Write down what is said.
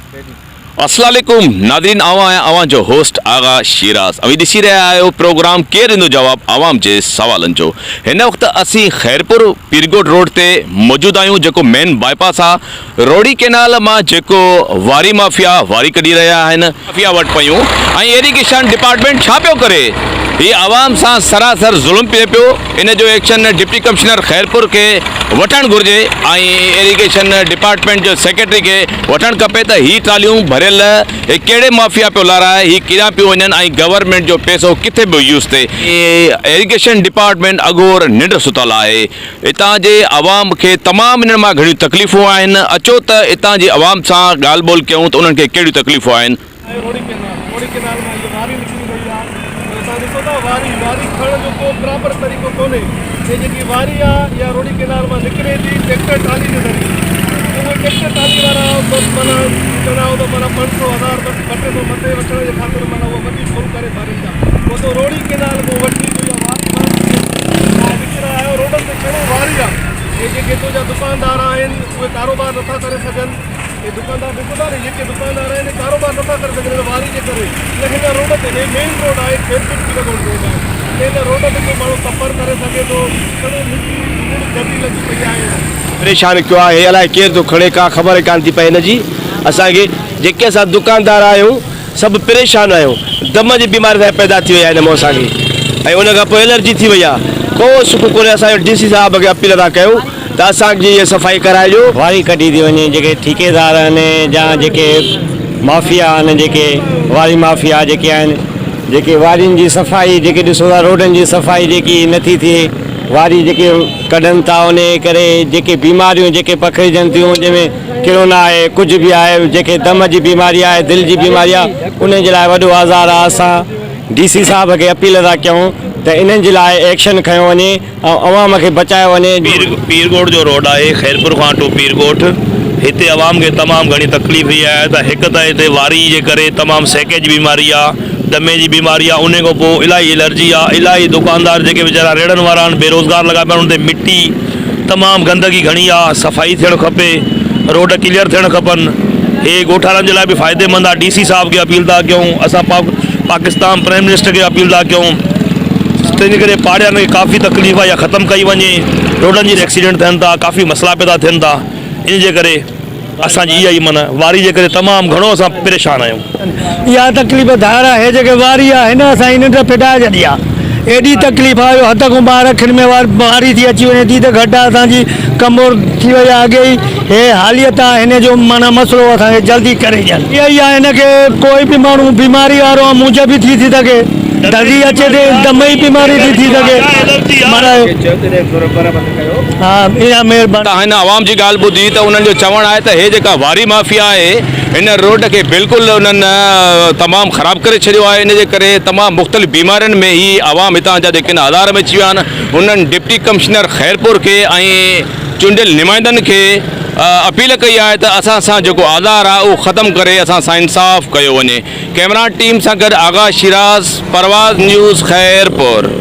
السلام عليڪم ناظرين آئون آهيان اوهان جو هوسٽ آغا شيراز اوهين ڏسي رهيا آهيو پروگرام ڪير ڏيندو جواب عوام جي سوالن جو هن وقت اسين خيرپور پيرڳوٺ روڊ تي موجود آهيون جيڪو مين باء پاس آ روهڙي ڪينال مان جيڪو واري مافيا واري ڪڍي رهيا آهن مافيا وٽ پيون ۽ ايريگيشن ڊپارٽمينٽ ڇا پيو ڪري هي عوام سان سراسر ظلم پئي پيو ان جو ايڪشن ڊپٽي ڪمشنر خيرپور کي وٺڻ گهرجي ۽ ايريگيشن ڊپارٽمينٽ جو سيڪريٽري کي وٺڻ کپي ته هي ٽراليون ڀريل هي ڪهڙي مافيا پيو لارائي هي ڪيڏانهن پيون وڃن ۽ گورنمينٽ جو پئسو ڪٿي پيو يوز ٿئي. ايريگيشن ڊپارٽمينٽ اگهور ننڊ ستل آهي اتان جي عوام کي تمام انهن مان گهڻيون تڪليفون آهن اچو ته اتان جي عوام سان ڳالهه ٻولهه ڪيون ته انهن کي ڪهڙيون تڪليفون آهن. آهي روهڙي ڪينال روهڙي ڪينال مان هيء واري نڪري رهي آهي ۽ اسان ڏسو ٿا واري واري کڻڻ جو ڪو پراپر طريقو ڪونهي هي جيڪي واري آهي اها روهڙي ڪينال مان نڪري ٿي ٽيڪٽر ٽرالي جي ذريعي اهي ٽيڪٽر ٽرالي وارا بس معنيٰ چوندا آهيون ته معنيٰ 500 هزار بس ٻه ٽي سو مٿي وٺڻ جي خاطر معنيٰ اهو وڏي فل ڪري ڀرين ٿا پوء تو روهڙي ڪينال کان وٺي جو اها واري واري نڪري آيو روڊن تي ڇڙو واري آهي هي جيڪي هتو جا دڪاندار آهن اهي ڪاروبار نٿا ڪري سگهن هي دڪاندار ڏسو ٿا نه جيڪي دڪاندار آهن ڪاروبار نٿا ڪري سگهن هن واري جي ڪري نه هن روڊ تي هي مين روڊ آهي خيرپور پيرڳوٺ روڊ آهي نه هن روڊ تي ڪو ماڻهو سفر ڪري سگهي ٿو ڇڙو مٽي ڌوڙ گندي لڳي پئي آهي. پريشان ڪيو آهي الائي ڪير ٿو کڻي ڪا خبر ئي ڪانه ٿي پئي هن جي اسان کي جيڪي اسان دڪاندار آهيون سڀ پريشان آهيون دم جي بيماري اسان کي پيدا ٿي وئي آهي هن مون اسان کي ۽ ان کان پوء الرجي ٿي وئي آهي ڪو سک ڪونهي اسان جو ڊي سي صاحب کي اپيل ٿا ڪيون ته اسان جي هيء صفائي ڪرائجو. واري ڪڍي ٿي وڃي جيڪي ٺيڪيدار آهن يا جيڪي مافيا آهن جيڪي واري مافيا جيڪي آهن جيڪي وارين جي صفائي جيڪي ڏسو ٿا روڊن جي صفائي جيڪي نٿي ٿئي واري جيڪي ڪڍن ٿا ان ڪري جيڪي بيماريون جيڪي پکڙجن ٿيون جنهن ۾ ڪرونا آهي ڪجهه به آهي جيڪي دم جي بيماري آهي دل جي بيماري آهي انهن جي لاء وڏو آزار آهي اسان ڊي سي صاحب کي اپيل ٿا ڪيون ته انهن جي لاء ايڪشن کنيو وڃي ۽ عوام کي بچايو وڃي. پيرڳوٺ جو روڊ آهي خيرپور کان ٽو پيرڳوٺ هتي عوام کي تمام گهڻي تڪليف اها آهي ته هڪ ته هتي واري جي ڪري تمام سيڪي جي بيماري آ دمي جي بيماري آ انهي کان پوء الاهي الرجي آ الاهي دڪاندار جيڪي ويچارا ريڙهن وارا آهن بيروزگار لڳا پيا آهن انهن تي مٽي تمام گندگي گهڻي آ صفائي ٿيڻ کپي روڊ ڪليئر ٿيڻ کپن هي ڳوٺاڻن جي لاء به فائديمند آ ڊي سي صاحب کي اپيل ٿا ڪيون اسان پاڪستان پرائم منسٽر کي اپيل ٿا ڪيون تنهنجي ڪري پاڙي وارن کي ڪافي تڪليف آهي اها ختم ڪئي وڃي روڊن جي ايڪسيڊنٽ ٿين ٿا ڪافي مسئلا پيدا ٿين ٿا ان جي ڪري اسان جي اها ئي معنيٰ واري جي ڪري تمام گهڻو اسان پريشان آهيون. اها تڪليف ڌار آهي جيڪي واري آهي نه اسان جي ننڊ ڦٽائي ڇڏي آهي ايڏي تڪليف آهي جو حد کان ٻاهر اکين ۾ واري ٿي اچي وڃي ٿي ته گهٽ آهي اسان جي ڪمزور ٿي وئي آهي اڳي ئي هي حاليت آهي هن جو معنيٰ مسئلو اسان کي جلدي ڪري ڏين. اها ئي آهي هن کي ڪوئي به ماڻهو بيماري وارو آهي مونجهه به ٿي ٿي سگهي دزي اچي ٿي دم جي بيماري ٿي ٿي سگهي معنيٰ ها اها مهرباني. تان هن عوام جي ڳالهه ٻڌي ته انهن جو چوڻ آهي ته هي جيڪا واري مافيا آهي هن روڊ کي بلڪل انهن تمام خراب ڪري ڇڏيو آهي ان جي ڪري تمام مختلف بيمارين ۾ هي عوام هتان جا جيڪي آهن آزار ۾ اچي ويا آهن هنن ڊپٽي ڪمشنر خيرپور کي ۽ چونڊيل نمائندن کي اپيل ڪئي آهي ته اسان سان جيڪو آزار آهي اهو ختم ڪري اسان سان انصاف ڪيو وڃي ڪئميرا ٽيم سان گڏ آغا شيراز پرواز نيوز خيرپور.